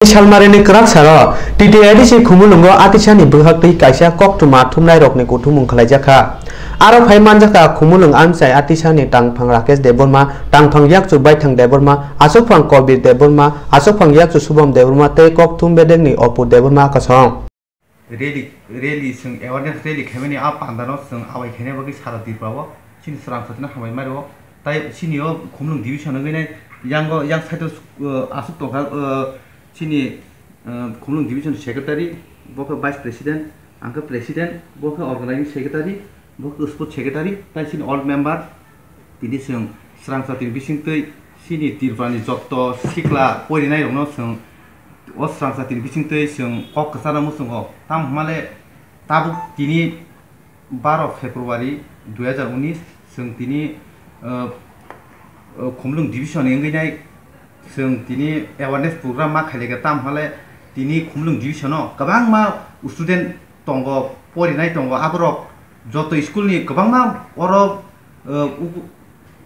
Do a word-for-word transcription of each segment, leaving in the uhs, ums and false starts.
Salmarini kwrak salo T T A D C Khumulwngo atisani bwkhak twi kaisa koktwma thumnairokni kuthumung khlaijakha. Aro phai manjakha Khumulwng amchai atisani tangphang Rakesh Debbarma, tangphang yakchu Baithang Debbarma, achukphang Kobir Debbarma, achukphang yakchu Subham Debbarma tei kokthum bedekni Opu Debbarma kosong. Rally, rally chwng awareness rally khaimani a pandano chwng awai khaina bagwi sara Tripura o chini srang satino hambai mari o. Tai chini o Khumulwng division wngwi nai yango, yang side o, uh, aswk tongkha, uh, chini, uh, Khumulwng division secretary, bo khe vice president, ang khe president, bo khe organizing secretary, bo khe sport secretary, tai chini all member. Tini chwng srang satini bisingtwi chini Tripurani jotto sikla porinai rokno chwng o srang satini bisingtwi chwng kok kwchana muchungo. Tamo hwnmale tabuk tini baro February dui hajar unis chwng tini, uh, uh, Khumulwng division ni wngwi nai chwng tini awareness program ma khailaiga. Tamo hwnmale tini Khumulwng division o kwbangma student tongo, porinai tongo, aborok joto school ni kwbangma oro, uh, uku-,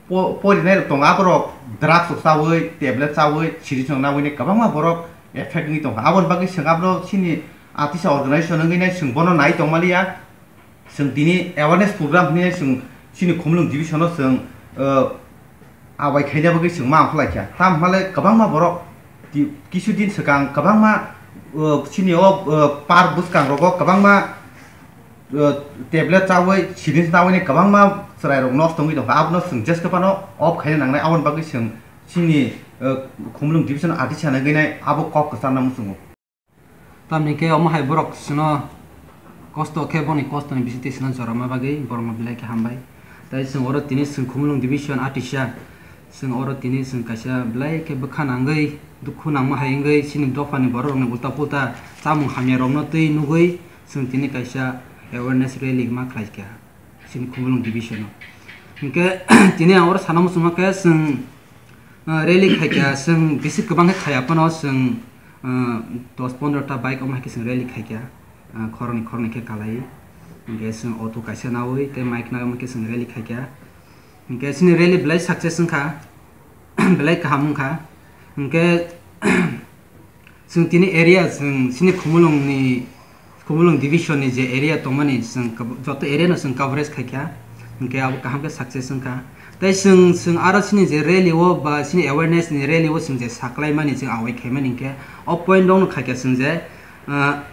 po-, porinai rok tongo, aborok drugs rok chawi, tablet chawi, sirinj rok nawi nai kwbangma borok effect wngwi tongkha. Aboni bagwi chwng abono chini atisa organization wngwi nai chwng bono nai tongmaliya. Chwng tini awareness program hinwi chwng chini Khumulwng division o chwng, uh, abai khaina bagwi chwng ma ongkhlaikha. Tamo hwnmale kwbangma borok ti-, kisu din swkang kwbangma, uh, chini o, uh, park bwskang rogo kwbangma, uh, tablet chawi, sirinj nawi ni kwbangma chwrai rok nosto wngwi tongkha. Abono chwng jeske phano off khaina nangnai, aboni bagwi chwng chini, uh, Khumulwng division atisa nai gwi nai abo kok kwcharna muchungo. Tamni khe omo hai borok chwngno kosto khe boni kostoni bisingtwi chwngno jorama bagwi borokno belai khe hambai. Tai chwng oro tini chwng Khumulwng division atisa chwng oro tini chwng kaisa belai khe bwkha nangwi dukhu nangma hai wngwi chini dophani borok rokni ulta pulta chamung hamya rokno twi nugwi chwng tini kaisa awareness rally ma khlai kha chini Khumulwng division o. Hinkhe tini ang oro sana muchungma khe chwng, ah, rally khaikha, chwng bisi kwbang khe khaiya phano chwng, ah, dos pondro ta bike omo hai khe chwng rally khaikha, ah, khoroknwi khoroknwi khe kalai. Hinkhe chwng auto kaisa nawi tei mike nawi omo khe chwng rally khaikha. Hinkhe chini rally belai success wngkha, belai kaham wngkha. Hinkhe chwng tini area, chwng chini Khumulwngni, Khumulwng division ni je area tongmani, chwng kab-, joto area no chwng coverage khaikha, hinkhe abo kaham khe success wngkha. Tei chwng, chwng aro chini je rally o ba chini awareness ni rally o chwng je saklaimani, chwng awai khaimani hinkhe o point rok no khaikha chwng je, ah,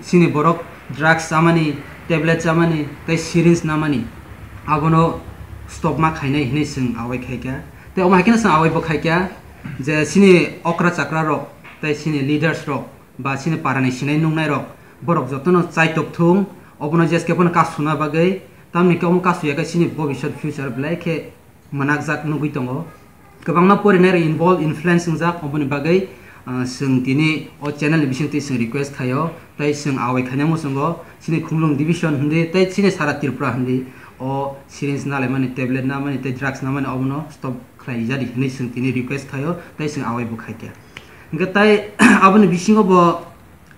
chini borok drugs chamani, tablet chamani tei syringe namani, abono stop ma khainai hinwi chwng awai khaikha. Tei omo hai kheno chwng awai bo khaikha je chini okra chakra rok tei chini leaders rok ba chini parani sinai nungnai rok, borok jotono chaitok thung, obono jeske phano kasuna bagwi, tamni khe omo kasuya khe chini bobiswt future belai khe mwnakjak nugwi tongo. Kwbangma porinai rok involve, influence wngjak, oboni bagwi, ah, chwng tini o channel ni bisingtwi chwng request khaio, tei chwng awai khaina muchungo chini Khumulwng division hindi tei chini sara Tripura hindi o syringe nalaimani, tablet namani tei drugs namani obono stop khlaijadi hinwi chwng tini request khaio, tei chwng awai bo khaikha. Hinkhe tai aboni bisingo bo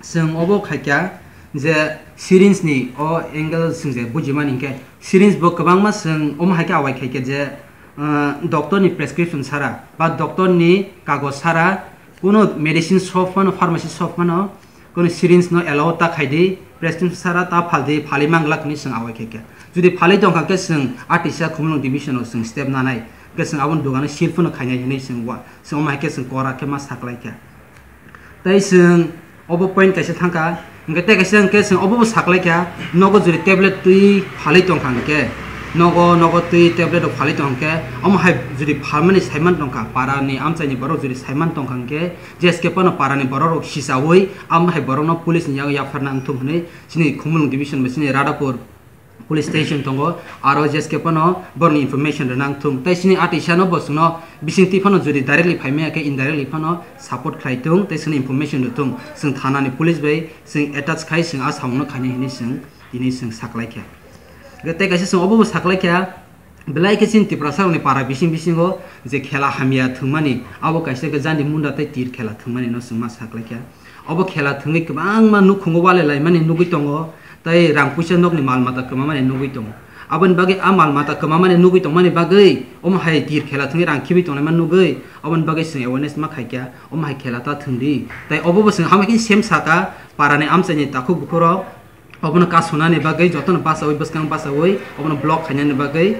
chwng obo khaikha je syringe ni o angle chwng je bujimani hinkhe syringe bo kwbangma chwng omo hai khe awai khaikha je, ah, doctor ni prescription sara ba doctor ni kagoj sara kuno medicine shop phano, pharmacy shop phano kuno syringe no allow ta khaidi, prescription sara ta phaldi, phalwi manglak hinwi chwng awai khaikha. Jodi phalwi tongkha khe chwng atisa Khumulwng division o chwng step nanai, khe chwng aboni dogano seal phano khainai hinwi chwng wa-, chwng omo hai khe chwng kora khe ma saklaikha. Tei chwng obo point kaisa thangkha, hinkhe tei kaisa hinkhe chwng obo bo saklaikha, nogo jodi tablet twi phalwi tongkha hinkhe, nogo, nogo twi tablet rok phalwi tongkha hinkhe, omo hai jodi phalmani saiman tongkha, para ni amchai ni borok jodi saiman tongkha hinkhe, jeske phano para ni borok rok sichaui amo hai borok no police ni yago yapharna wngthung hinwi chini Khumulwng division bai chini Radhapur police station tongo, aro jeske phano borokni information rwna wngthung. Tei chini atisa no bo chwngno bisingtwi phano jodi directly phaimaya khe indirectly phano support khlai thung tei chwngno information rwthung. Chwng thana ni police bai chwng attach khai chwng a samung no khainai hinwi chwng tini chwng saklaikha. Tei kaisa chwng obo bo saklaikha, belai khe chini Tiprasa rokni para bising bisingo je khela hamya thwngmani, abo kaisa khe jani munda tei tir khela thwngmani no chwng ma saklaikha. Obo khela thwngwi kwbangma nukhungo walai laimani nugwi tongo, tei rang puisa nokni mal mata kwmamani nugwi tongo. Aboni bagwi a mal mata kwmamani nugwi tongmani bagwi omo hai tir khela thwngwi rang khibi tonglaima nugwi, aboni bagwi chwng awareness ma khaikha, omo hai khela ta thwngdi. Tai obo bo chwng hamya khe sem saka, parani amchaini takhuk bukhurok obono kasunani bagwi, jotono bachawi, bwskang bachawi obono block khainani bagwi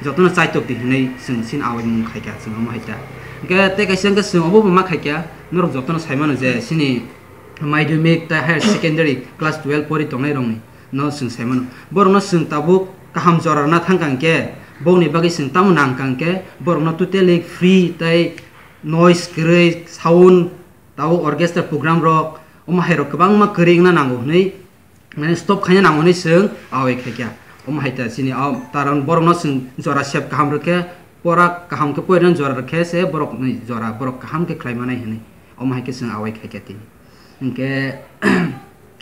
jotono chaitok di hinwi chwng sin awaimung khaikha chwng omo hai ta. Hwnkhe tei kaisa hwnkhe chwng obo bo ma khaikha, norok jotono saimano je chini madhyamik tai higher secondary class twelve pori tongnai rokni no chwng saimano. Borokno chwng tabuk kaham jora rwna thangkha hwnkhe, bokni bagwi chwng tamo nangkha hwnkhe, borokno totally free tai noise kwrwi, sound, tabuk orchestra program rok, omo hai rok kwbangma kwrwi wngna nango hwnwi, mane stop khaina nango hwnwi chwng awai khaikha. Omo hai ta chini o taron borokno chwng jora sep kaham rwkhe, pora kaham khe poirwna jora rwkhe se borokni jora borok kaham khe khlai manai hwnwi, omo hai khe chwng awai khaikha tini. Hinkhe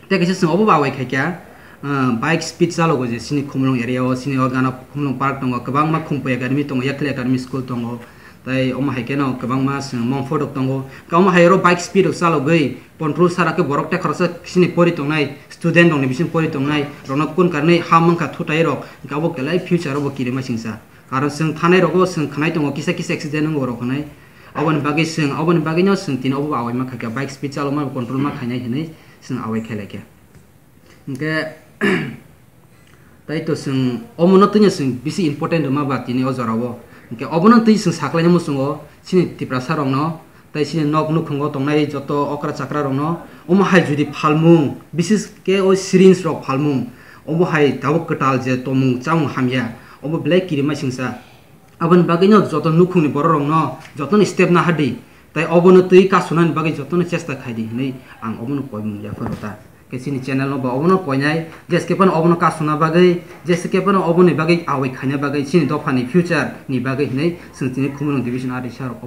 tei kaisa chwng obo bo awai khaikha, ah, bike speed chalogo je chini Khumulwng area o, chini o gana Khumulwng park tongo, kwbangma Khumpui Academy tongo, Yakhli Academy school tongo, tai omo hai kheno kwbangma chwng mong photok tongo. Omo hai oro bike speed rok chalogwi control sara khe borok tei khoroksa chini pori tongnai student rokni bising pori tongnai rokno kun karnwi ha mankha thutai rok, hinkhe abo belai future o bo kirima singsa. Karon chwng thanai rogo chwng khwnai tongo kisa kisa accident wngo rok hwnwi. Aboni bagwi chwng, aboni bagwino chwng tini obo awai ma khaikha, bike speed chalokma control ma khainai hwnwi chwng awai khailai kha. Hinkhe tai to chwng omono twino chwng bisi important rwma ba tini o jorao. Hinkhe obono twi chwng saklaina muchungo chini Tiprasa rokno, tai chini nok nukhungo tongnai joto okra chakra rokno omo hai jodi phalmung, bises khe o syringe rok phalmung, omo hai tabuk kwtal je tongmung chamung hamya, obo belai kirima singsa. Aboni bagwino joto nukhungni borok rokno jotono step nahardi, tai obono twi kasunani bagwi jotono chesta khaidi hinwi ang obono koimung yapharo ta. Khe chini channel no bo obono koinai, jeskhe phano obono kasuna bagwi, jeskhe phano oboni bagwi awai khaina bagwi chini dophani future ni bagwi hinwi chwng chini Khumulwng division R D C rok